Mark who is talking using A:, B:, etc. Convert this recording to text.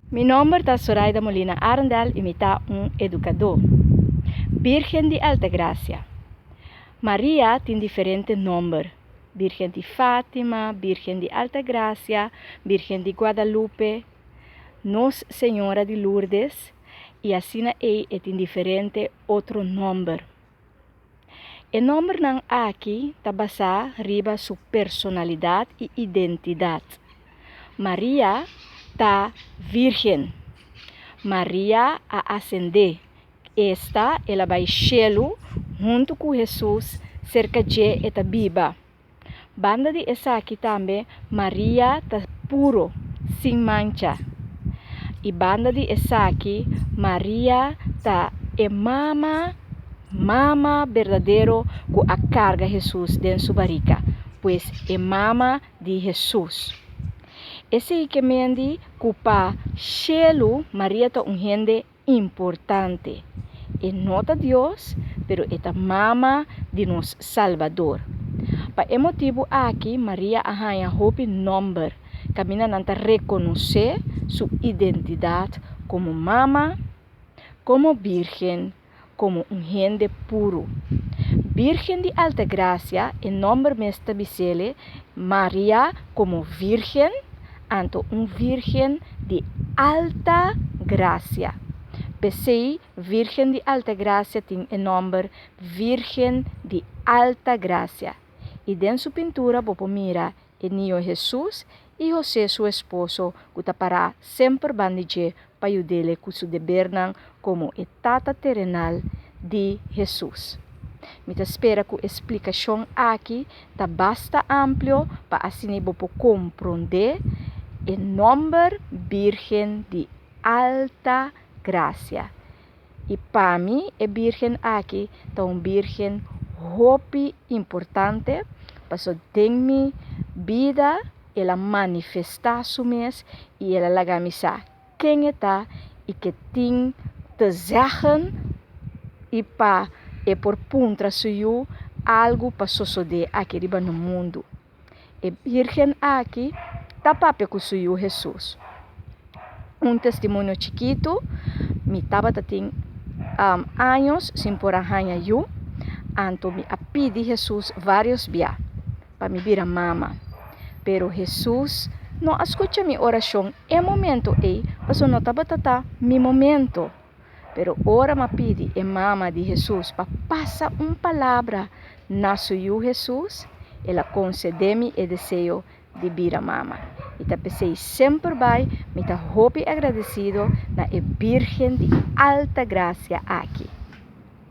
A: Mi nòmber ta Soraida Molina Arendel i mi ta un edukadó. Bírgen di Altagracia. Maria tin diferente nòmber, Bírgen di Fátima, Bírgen di Altagracia, Bírgen di Guadalupe, Nos Señora di Lourdes i asina ei e tin diferente otro nòmber. E nòmbernan aki ta basá riba su personalidat i identidat. Maria ta vírgen. Maria a asendé, esta, el a bai shelu huntu ku Hesus, serka dje e ta biba. Banda di esaki tambe Maria ta puro, sin mancha. I banda di esaki Maria ta e mama, mama berdadero ku a karga Hesus den su barika, pues e mama di Hesus. Esei ke mendi ku pa shelu Maria ta un hende importante. E no ta Dios, pero e ta mama di nos Salbador. Pa e motibu aki Maria a haña hopi nòmber kaminda nan ta rekonosé su identidat komo mama, komo bírgen, komo un hende puru. Bírgen di Altagrasia, e nòmber mes ta bis'ele, Maria komo vírgen, anto un vírgen di alta grasia. P'esei Vírgen di Altagrasia tin e nòmber Vírgen di Alta Grasia. I den su pintura bo por mira e Niño Hesus i Hosé su esposo ku ta pará semper banda di dje pa yud'ele ku su debernan komo e tata terenal di Hesus. Mi ta spera ku e splikashon aki ta basta amplio pa asina bo por komprondé e nòmber Bírgen di Alta Grasia. I pa mi e Bírgen aki ta un Bírgen hopi importante, paso den mi bida el a manifestá su mes i el a laga mi sa ken e ta i ke tin te zeggen i pa e por puntra su yu algu pa sosodé aki riba no mundu. E Bírgen aki ta papia ku su yu Hesus. Un testimonio chikitu, mi tabata tin años sin por a haña yu, anto mi a pidi Hesus vários bia pa mi bira mama. Pero Hesus no a skucha mi orashon e momento ei pasobra no tabata ta mi momento. Pero ora m'a pidi e mama di Hesus pa pasa un palabra na su yu Hesus, el a konsedé mi e deseo di bira mama. I ta p'esei semper bai mi ta hopi agradesido na e Bírgen di Alta Grasia aki.